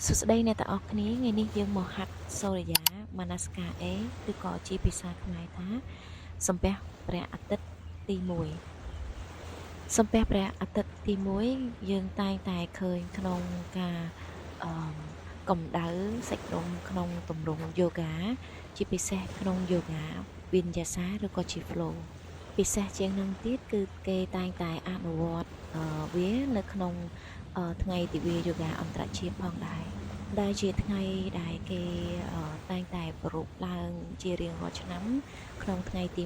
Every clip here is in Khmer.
សួស្តីអ្នកទាំងអស់គ្នាថ្ងៃនេះយើងមកហាត់សូរិយាមនស្ការ A ឬក៏ជាភាសាខ្មែរថាសំពះព្រះអាទិត្យទី1សំពះព្រះអាទិត្យទី1យើងតែងតែឃើញក្នុងការអឺកម្ដៅសាច់ដុំក្នុងទម្រង់យូហ្គាជាពិសេសក្នុងយូហ្គាវិញ្ញាសាឬក៏ជា flow ពិសេសជាងនឹងទៀតគឺគេតែងតែអនុវត្តវានៅក្នុងថ្ងៃទិវាយូហ្គាអន្តរជាតិផងដែរដែលជាថ្ងៃដែលគេតែងតែប្រារព្ធឡើងជារៀងរាល់ឆ្នាំក្នុងថ្ងៃទី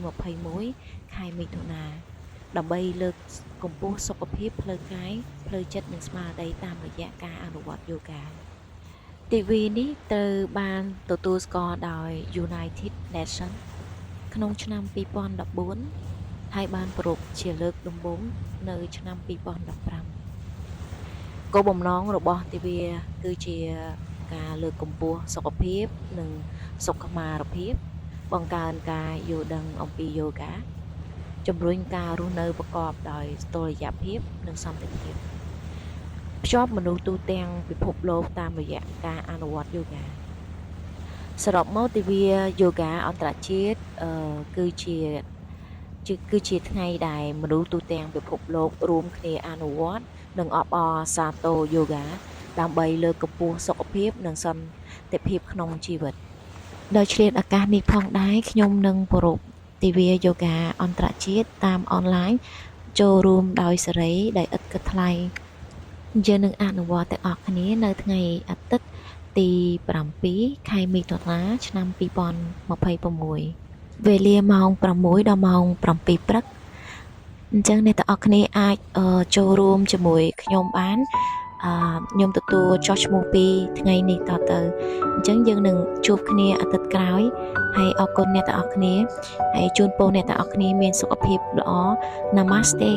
21ខែមិថុនាដើម្បីលើកកម្ពស់សុខភាពផ្លូវកាយផ្លូវចិត្តនិងស្មារតីតាមរយៈការអនុវត្តយូហ្គាទិវានេះត្រូវបានទទួលស្គាល់ដោយ United Nations ក្នុងឆ្នាំ2014ហើយបានប្រារព្ធជាលើកដំបូងនៅឆ្នាំ2015គោលបំណងរបស់ទិវាគឺជាការលើកកម្ពស់សុខភាពនិងសុខុមាលភាព បង្កើនការយល់ដឹងអំពីយូហ្គាជំរុញការរស់នៅប្រកបដោយតុល្យភាពនិងសន្តិភាពភ្ជាប់មនុស្សទូទាំងពិភពលោកតាមរយៈការអនុវត្តយូហ្គាសរុបមកទិវាយូហ្គាអន្តរជាតិគឺជាថ្ងៃដែលមនុស្សទូទាំងពិភពលោករួមគ្នាអនុវត្តនិងអបអរសាទរយូហ្គាដើម្បីលើកកម្ពស់សុខភាពនិងសន្តិភាពក្នុងជីវិតដោយឆ្លៀតឱកាសនេះផងដែរខ្ញុំនឹងប្រារព្ធទិវាយូហ្គាអន្តរជាតិតាមអនឡាញចូលរួមដោយសេរីដោយឥតគិតថ្លៃយើងនឹងអនុវត្តទាំងអស់គ្នានៅថ្ងៃអាទិត្យទី7ខែមិថុនាឆ្នាំ2026វេលាម៉ោង6ដល់ម៉ោង7ព្រឹកអញ្ចឹងអ្នកទាំងអស់គ្នាអាចចូលរួមជាមួយខ្ញុំបានអឺខ្ញុំទទួលចុះឈ្មោះពីថ្ងៃនេះតទៅអញ្ចឹងយើងនឹងជួបគ្នាអាទិត្យក្រោយហើយអរគុណអ្នកទាំងអស់គ្នាហើយជូនពរអ្នកទាំងអស់គ្នាមានសុខភាពល្អ Namaste.